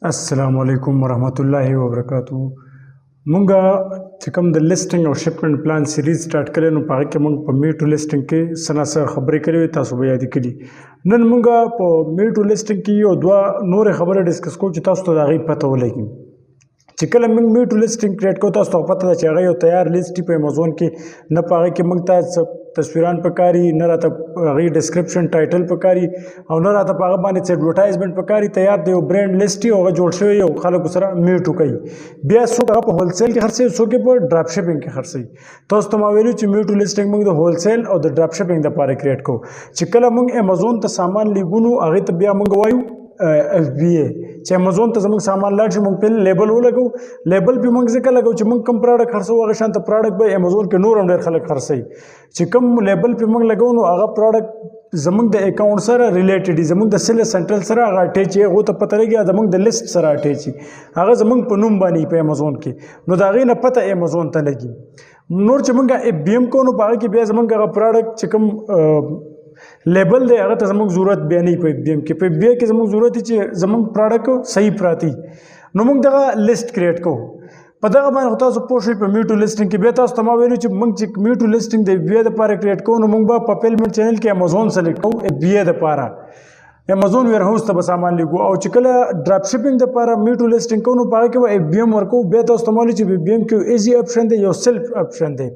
السلام علیکم ورحمت الله وبرکاتو. مونږه چې کوم د listing او shipment plan series start کړی، نو په هغه کې مونږ په me too listing کې څه نا څه خبرې کړې وې، تاسو به یادې کړي. نن مونږه په me too listing کې یو دوه نورې خبرې discuss کوو چې تاسو ته د هغې پته ولګي. چې کله موږ me too listing create کوو، تاسو ته پته ده چې هغه یو تیار لیست دی په امیزون کې. نه په هغه کې موږ ته څه تصویران پکاري، نه راته هغې description title پکاري او نه راته په هغه باندې څه advertisement پکاري. تیار دی، یو برند لیست دی او هغه جوړ شوی او خلکو سره me too کوي. بیا څوک هغه په wholesale کې خرڅوي، څوک یې په drop shipping کې خرڅوي. تاسو ته ما ویلو چې me too listing موږ د wholesale او د drop shipping دپاره create کوو. چې کله موږ امیزون ته سامان لیږو، نو هغې ته بیا موږ وایو FBA. چې امیزون ته زموږ سامان لاړ شي، موږ پرې label ولګو. label پې موږ ځکه لګو چې موږ کوم product خرڅوو، هغه شان ته product به امیزون کې نور هم ډېر خلک خرڅوي. چې کوم label پې موږ لګو، نو هغه product زموږ د account سره related دي، زموږ د Seller Central سره هغه attach، هغو ته پته لګي، زموږ د لیست سره attach، هغه زموږ په نوم باندې په امیزون کې، نو د هغې نه پته امیزون ته لګي. نور چې موږ FBM کوو، نو په هغه کې بیا زموږ هغه product چې کوم label دی، هغه ته زموږ ضرورت بیا نه په FBM کې. په FBA کې زموږ ضرورت دی چې زموږ product صحیح پراتی، نو موږ دغه لیست create کوو. په دغه باندې خو تاسو پوه شئ په me too listing کې. بیا تاسو ته ما ویلو چې موږ چې me too listing د FBA دپاره create کوو، نو موږ به په fulfillment channel کې امیزون select کوو. FBA دپاره امیزون warehouse ته به سامان لیږو، او چې کله drop shipping دپاره me too listing کوو، نو په هغه کې به FBM ورکوو. بیا تاسو ته ما ویلو چې FBM کې easy option دی، یو self option دی.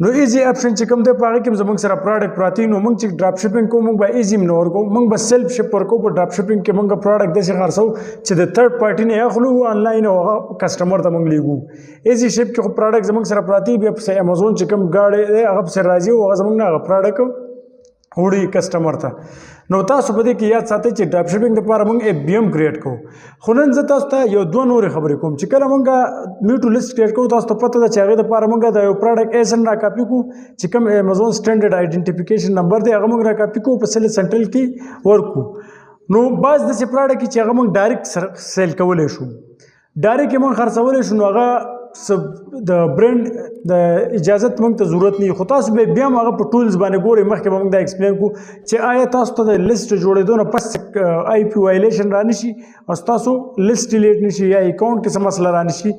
نو easy option چې کوم دی، په هغه کې زموږ سره product پراتی، نو موږ چې drop shipping کوو، موږ به easy نه ورکوو، موږ به self ship ورکوو. په drop shipping کې موږ product داسې خرڅوو چې د third party نه اخلو آنلاین او هغه customer ته موږ لیږو. easy ship کې خو product زموږ سره پراتی، بیا پسې امیزون چې کوم ګاډی دی، هغه پسې راځي او هغه زموږ نه هغه product وړي customer ته. نو تاسو په دې کې یاد ساتئ چې drop shipping لپاره موږ FBM create کوو. خو نن زه تاسو ته یو دوه نورې خبرې کوم. چې کله موږ me too list create کوو، تاسو ته پته ده چې هغې دپاره موږ د یو product ASIN را کاپي کوو، چې کوم امیزون standard identification number دی، هغه موږ را کاپي کوو، په Seller Central کې ورکو. نو بعض داسې product چې هغه موږ direct sell کولی شو، direct یې موږ خرڅولی شو، نو هغه د برند د اجازت موږ ته ضرورت نه. خو تاسو به بیا هم هغه په tools باندې ګورئ. مخکې به موږ دا explain کوو چې آیا تاسو ته د لیست جوړېدو نه پس IP violation را نشي او ستاسو لیست delete نشي یا account کې څه مسله را نشي،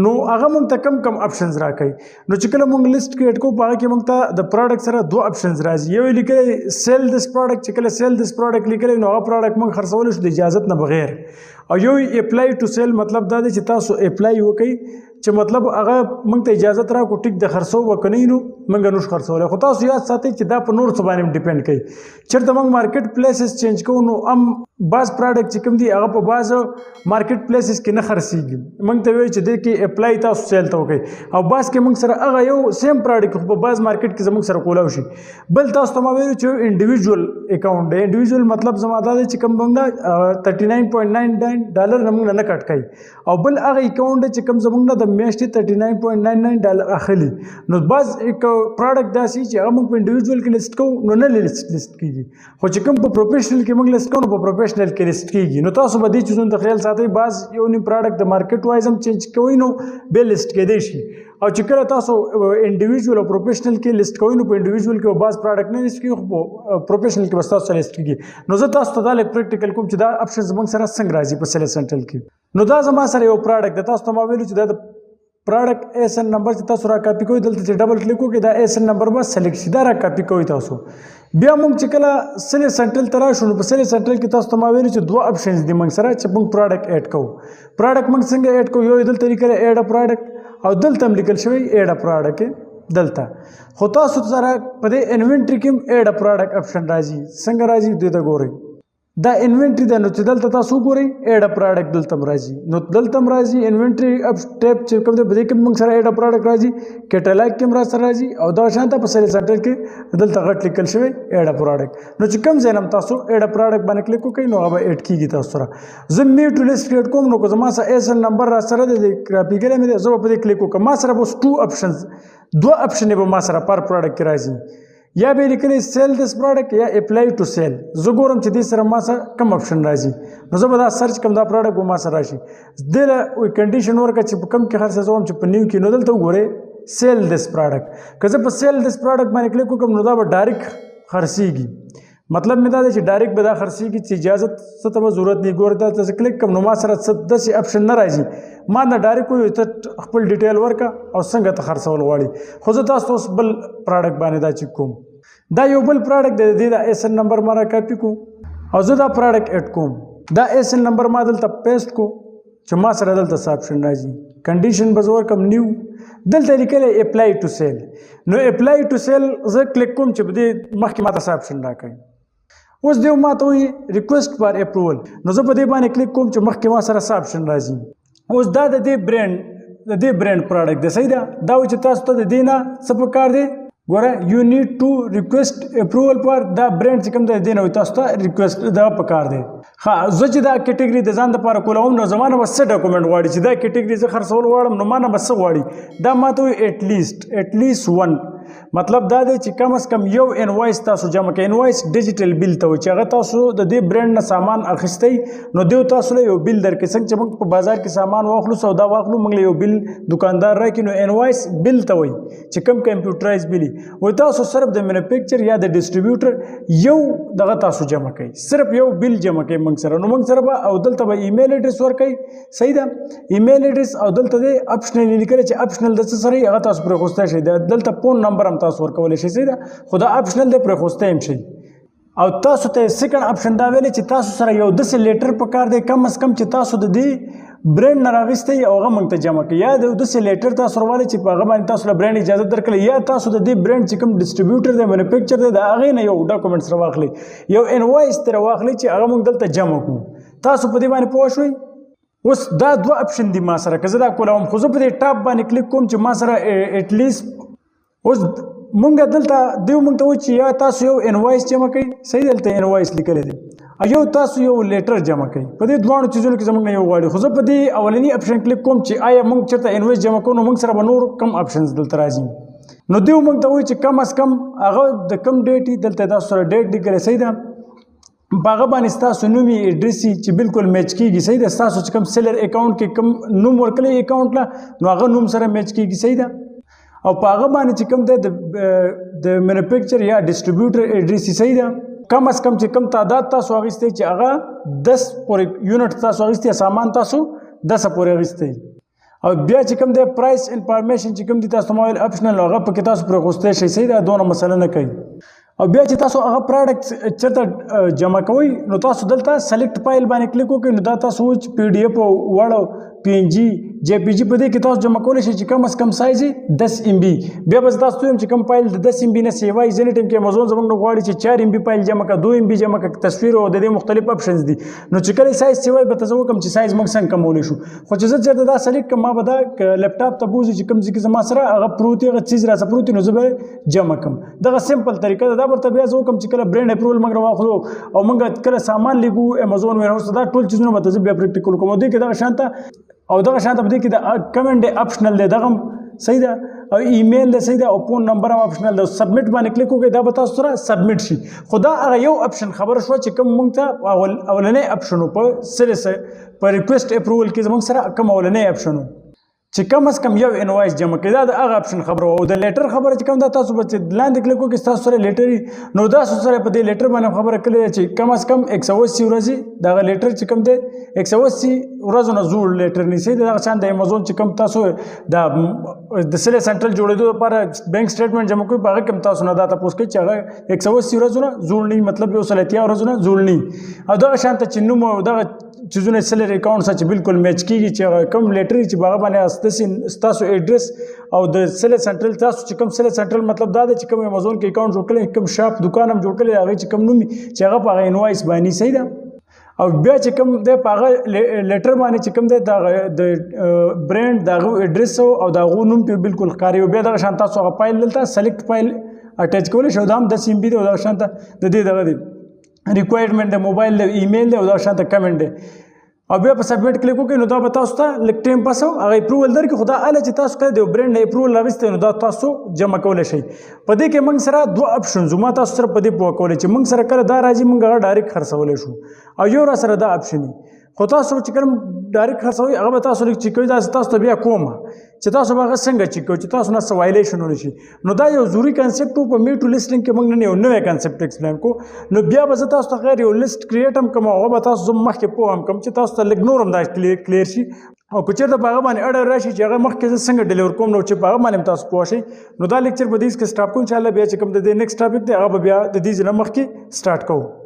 نو هغه موږ ته کم کم options راکوي. نو چې کله موږ لیست create کوو، په هغه کې موږ ته د product سره دوه options راځي. یو یې لیکلی sell this product. چې کله sell this product لیکلی، نو هغه product موږ خرڅولی شو د اجازت نه بغیر. او یو apply to sell، مطلب دا دی چې تاسو apply وکړئ، چې مطلب هغه موږ ته اجازت راکړو، ټیک د خرڅو وکنی، نو موږ نوش خرڅولی. خو تاسو یاد ساتئ چې دا په نور څه باندې هم depend کوي. چېرته موږ market places change کوو، نو هم بعض product چې کوم دی، هغه په بعض market places کې نه خرڅېږي. موږ ته وایي چې دې کې apply تاسو sell ته وکړئ، او بعض کې موږ سره هغه یو same product خو په بعض market کې زموږ سره کولاو شي. بل تاسو ته ما ویلو چې individual account دی. individual مطلب زما دا دی چې کوم موږ نه 39.99 ډالر نه موږ نه cut کوي، او بل هغه account دی چې کوم زموږ نه د میاشتې 39.99 ډالر اخلي. نو بعض product داسې چې هغه موږ په individual کې لیست کوو، نو نه لیست کېږي، خو چې کوم په professional کې موږ لیست کوو، نو په professional کې لیست کېږي. نو تاسو به دې چیزونو ته خیال ساتئ. بعض یو نیم product د market wise هم change کوئ، نو بیا لیست کېدی شي. او چې کله تاسو individual او professional کې لیست کوئ، نو په individual کې به بعض product نه لیست کېږي، خو په professional کې به ستاسو سره لیست کېږي. نو زه تاسو ته دا لږ practical کوم چې دا options زموږ سره څنګه راځي په Seller Central کې. نو دا زما سره یو product دی. تاسو ته ما ویلو چې دا د product ASIN number چې تاسو را کاپي کوئ، دلته چې double click وکړئ، دا ASIN number به select شي. دا را کاپي کوئ تاسو. بیا موږ چې کله Seller Central ته راشو، نو په Seller Central کې تاسو ته ما ویلو چې دوه options دي موږ سره چې موږ product add کوو. product موږ څنګه add کوو؟ یو دلته لیکلی add product، او دلته هم لیکل شوی add product دلته. خو تاسو سره په دې inventory کې هم add product option راځي. څنګه راځي، دې ته ګورئ. دا inventory ده، نو چې دلته تاسو وګورئ add product دلته هم راځي. نو دلته هم راځي inventory اپ tab چې کوم دی، په دې کې موږ سره add product راځي، catalog کې هم راسره راځي، او دا شان ته په Seller Central کې دلته غټ لیکل شوی add product. نو چې کوم ځای نه هم تاسو add product باندې کلیک وکړئ، نو هغه به add کېږي تاسو سره. زه me too list create کوم، نو که زما سره ASIN number را سره دی، راپېږلی مې دی، زه به په دې کلیک وکړم. ما سره به اوس two options، دوه option به ما سره پر product کې راځي. یا به لیکلی sell this product یا apply to sell. زه ګورم چې دې سره ما سره کوم option راځي، نو زه به دا search کوم، دا product به ما سره راشي. دې له condition ورکړه چې په کوم کې خرڅ زه وم، چې په new کې. نو دلته وګورئ sell this product. که زه په sell this product باندې کلیک وکړم، نو دا به direct خرڅېږي. مطلب مې دا دی چې ډایرکټ به دا خرڅېږي چې اجازه څه ته به ضرورت نه. ګوره دا ته کلیک کوم نو ما سره څه داسې اپشن نه راځي، ما نه ډایرکټ وایي ته خپل ډیټیل ورکړه او څنګه ته خرڅول غواړي. خو زه تاسو اوس بل پراډکټ باندې دا چک کوم. دا یو بل پراډکټ دی، د دې دا ایسن نمبر ما را کاپي کو او زه دا پراډکټ اډ کوم. دا ایسن نمبر ما دلته پیسټ کو چې ما سره دلته څه اپشن راځي. کنډیشن به زه ورکړم نیو، دلته لیکلی اپلای ټو سیل. نو اپلای ټو سیل زه کلیک کوم چې په دې مخکې ما ته څه اپشن راکوي. اوس دیو ما ته وایي ریکویسټ فار اپروول، نو زه په دې باندې کلیک کوم چې مخکې ما سره څه اپشن راځي. اوس دا د دې برانډ پراډکټ دی، صحیح ده. دا وایي چې تاسو ته د دې نه څه پکار دی، ګوره یو نیډ ټو ریکویسټ اپروول فار دا برانډ چې کوم دی دې نه وایي تاسو ته ریکویسټ دا پکار دی. ښه زه چې دا کیټګري د ځان دپاره کولوم نو زما نه به څه ډاکومنټ غواړي چې دا کیټګري زه خرڅول غواړم، نو ما نه به څه غواړي؟ دا ما ته وایي اټلیسټ ون، مطلب دا دی چې کم از کم یو انوایس تاسو جمع کړئ. انوایس ډیجیټل بیل ته وایي چې هغه تاسو د دې برانډ نه سامان اخیستی نو دیو تاسو له یو بیل درکړي. څنګه چې موږ په بازار کې سامان واخلو، سودا واخلو، موږ له یو بیل دکاندار راکړي، نو انوایس بیل ته وایي چې کوم کمپیوټرایز بیل وي. وایي تاسو صرف د مینوفیکچر یا د ډیسټریبیوټر یو دغه تاسو جمع کړئ، صرف یو بیل جمع کړئ موږ سره. نو موږ سره به او دلته به ایمیل اډرس ورکړئ، صحیح ده، ایمیل اډرس او دلته دی اپشنل لیکلی چې اپشنل د څه سره وي هغه تاسو پرېښوستی شئ. دلته فون نمبر هم تاسو ورکولی شئ، صحیح ده، خو دا اپشنل دی پرېښوستی هم شئ. او تاسو ته سیکنډ اپشن دا ویلی چې تاسو سره یو داسې لیټر پکار دی کم از کم چې تاسو د دې برانډ نه راغیستی او هغه موږ ته جمع کړئ، یا د داسې لیټر تاسو راولئ چې په هغه باندې تاسو له برانډ اجازه درکړئ، یا تاسو د دې برانډ چې کوم ډیسټریبیوټر دی مینوفیکچر دی د هغې نه یو ډاکومنټس راواخلئ، یو انوایس ترې واخلئ چې هغه موږ دلته جمع کړو. تاسو په دې باندې پوه شوئ؟ اوس دا دوه اپشن دي ما سره، که زه دا کولوم خو زه په دې ټاپ باندې کلیک کوم چې ما سره اټلیست اوس مونږ دلته دیو مونږ ته وایي چې یا تاسو یو انوایس جمع کړئ، صحیح، دلته انوایس لیکلی دی، او یو تاسو یو لیټر جمع کړئ. په دې دواړو چیزونو کې زمونږ نه یو غواړي، خو زه په دې اولني اپشن کلیک کوم چې آیا مونږ چېرته انوایس جمع کوو نو مونږ سره به نور کم اپشنز دلته راځي. نو دیو مونږ ته وایي چې کم از کم هغه د کم ډیټ وي، دلته تاسو سره ډیټ لیکلی، صحیح ده، په هغه باندې ستاسو نوم یې اډرس یې چې بالکل میچ کېږي، صحیح ده، ستاسو چې کوم سیلر اکاونټ کې کوم نوم ورکړی اکاونټ له نو هغه نوم سره میچ کېږي، صحیح ده، او په هغه باندې چې کوم دی د مینوفیکچر یا ډیسټریبیوټر اډرس یې، صحیح ده، کم از کم چې کوم تعداد تاسو اخیستی چې هغه 10 پورې یونټ تاسو اخیستی، سامان تاسو 10 پورې اخیستی، او بیا چې کوم دی پرایس انفارمیشن چې کوم دی تاسو ما ویل اپشنل هغه پکې تاسو پرېښوستی شئ، صحیح ده، دونه مسله نه کوي. او بیا چې تاسو هغه پراډکټ چېرته جمع کوئ نو تاسو دلته سلیکټ فایل باندې کلیک وکړئ، نو دا تاسو وایي چې پی ډي اف او وړ او پی این جی جی پی جی په دې کې تاسو جمع کولی شئ چې کم از کم سایز یې 10 ایم بي. بیا به زه تاسو ته ووایم چې کوم فایل د 10 ایم بي نه سیوا وي، ځینې ټایم کې امیزون زموږ نه غواړي چې 4 ایم بي فایل جمع کړه، 2 ایم بي جمع کړه، تصویر او د دې مختلف اپشنز دي. نو چې کله سایز سیوا وي به ته زه وکړم چې سایز موږ څنګه کمولی شو. خو چې زه چېرته دا سلیکټ کړم ما به دا لپټاپ ته بوځي چې کوم ځای کې زما سره هغه پروت وي، هغه څیز راسره پروت وي، نو زه به جمع کړم. دغه سمپل طریقه ده. دا ورته بیا زه وکړم چې کله برانډ اپروول موږ راواخلو او موږ کله سامان لیږو امیزون ویرهاوس ته، دا ټول څیزونه به ته زه بیا پریکټیکل کوم. او دې کې دغه شان ته او دغه شان ته په دې کې د کمنټ دی اپشنل دی، دغه هم صحیح ده، او ایمیل دی صحیح ده، او فون نمبر هم اپشنل دی. سبمیټ باندې کلیک وکړئ، دا به تاسو سره سبمیټ شي. خو دا هغه یو اپشن خبره شوه چې کوم موږ ته اولنی اپشن و په سلس په ریکویسټ اپروول کې زموږ سره کوم اولنی اپشن و چې کم از کم یو انوایس جمع کړئ، دا د هغه اپشن خبره وه. او د لیټر خبره چې کوم دا تاسو به چې لاندې کلیک وکړئ ستاسو سره لیټر وي، نو تاسو سره په دې لیټر باندې خبره کړې ده چې کم از کم 180 ورځې دغه لیټر چې کوم دی 180 ورځو نه زوړ لیټر نیسي. دغه شان د امیزون چې کوم تاسو د سیلر سنټرل جوړېدو لپاره بانک سټیټمنټ جمع کوئ، په هغه کې هم تاسو نه دا تپوس کوي چې هغه 180 ورځو نه زوړ نه وي، مطلب 180 ورځو نه زوړ نه وي. او دغه شان ته چې نوم او دغه چیزونه سیلر اکاونټ سره چې بالکل میچ کېږي، چې هغه کوم لیټر چې په هغه باندې ستاسو اډرس او د سیلر سنټرل تاسو چې کوم سیلر سنټرل مطلب دا دی چې کوم امیزون کې اکاونټ جوړ کړی، کوم شاپ دکان هم جوړ کړی، هغې چې کوم نوم وي چې هغه په هغه انوایس باندې، صحیح ده. او بیا چې کوم دی په هغه لیټر باندې چې کوم دی د هغه د برانډ د هغو اډرس او د هغو نوم پرې بالکل ښکاري. او بیا دغه شان تاسو هغه فایل دلته سلیکټ فایل اټیچ کولی شئ، دا هم 10 ایم بي دی. او دغه شان ته د دې دغه دی ریکوایرمنټ دی، موبایل دی، ایمیل دی، او دغه شان ته کمنټ دی. او بیا په سبمیټ کلیک وکړئ، نو دا به تاسو ته لږ ټایم پس هغه اپروول درکړي. خو دا هله چې تاسو کله د یو برانډ نه اپروول راویستی نو دا تاسو جمع کولی شئ. په دې کې موږ سره دوه اپشنز وو، ما تاسو سره په دې پوه کولی چې موږ سره کله دا راځي موږ هغه ډایرکټ خرڅولی شو، او یو را سره دا اپشن وي. خو تاسو چې کوم ډایرکټ خرڅوي هغه به تاسو لږ چک کوي. دا تاسو ته بیا کوم چې تاسو به هغه څنګه چک کوئ چې تاسو نه څه وایلیشن ونه شي. نو دا یو ضروري کنسپټ و. په می ټو لیسټینګ کې موږ نن یو نوی کنسپټ ایکسپلین کو. نو بیا به زه تاسو ته خیر یو لیست کریټ هم کوم، هغه به تاسو زه مخکې پوه هم کوم چې تاسو ته لږ نور هم دا کلیر شي. او که چېرته په هغه باندې اړه راشي چې هغه مخکې زه څنګه ډیلیور کوم، نو چې په هغه باندې هم تاسو پوه شئ. نو دا لیکچر په دې کې سټاپ کوم ان شاء الله. بیا چې کوم د دې نیکسټ ټاپک دی هغه به بیا د دې ځای نه مخکې سټارټ کوو.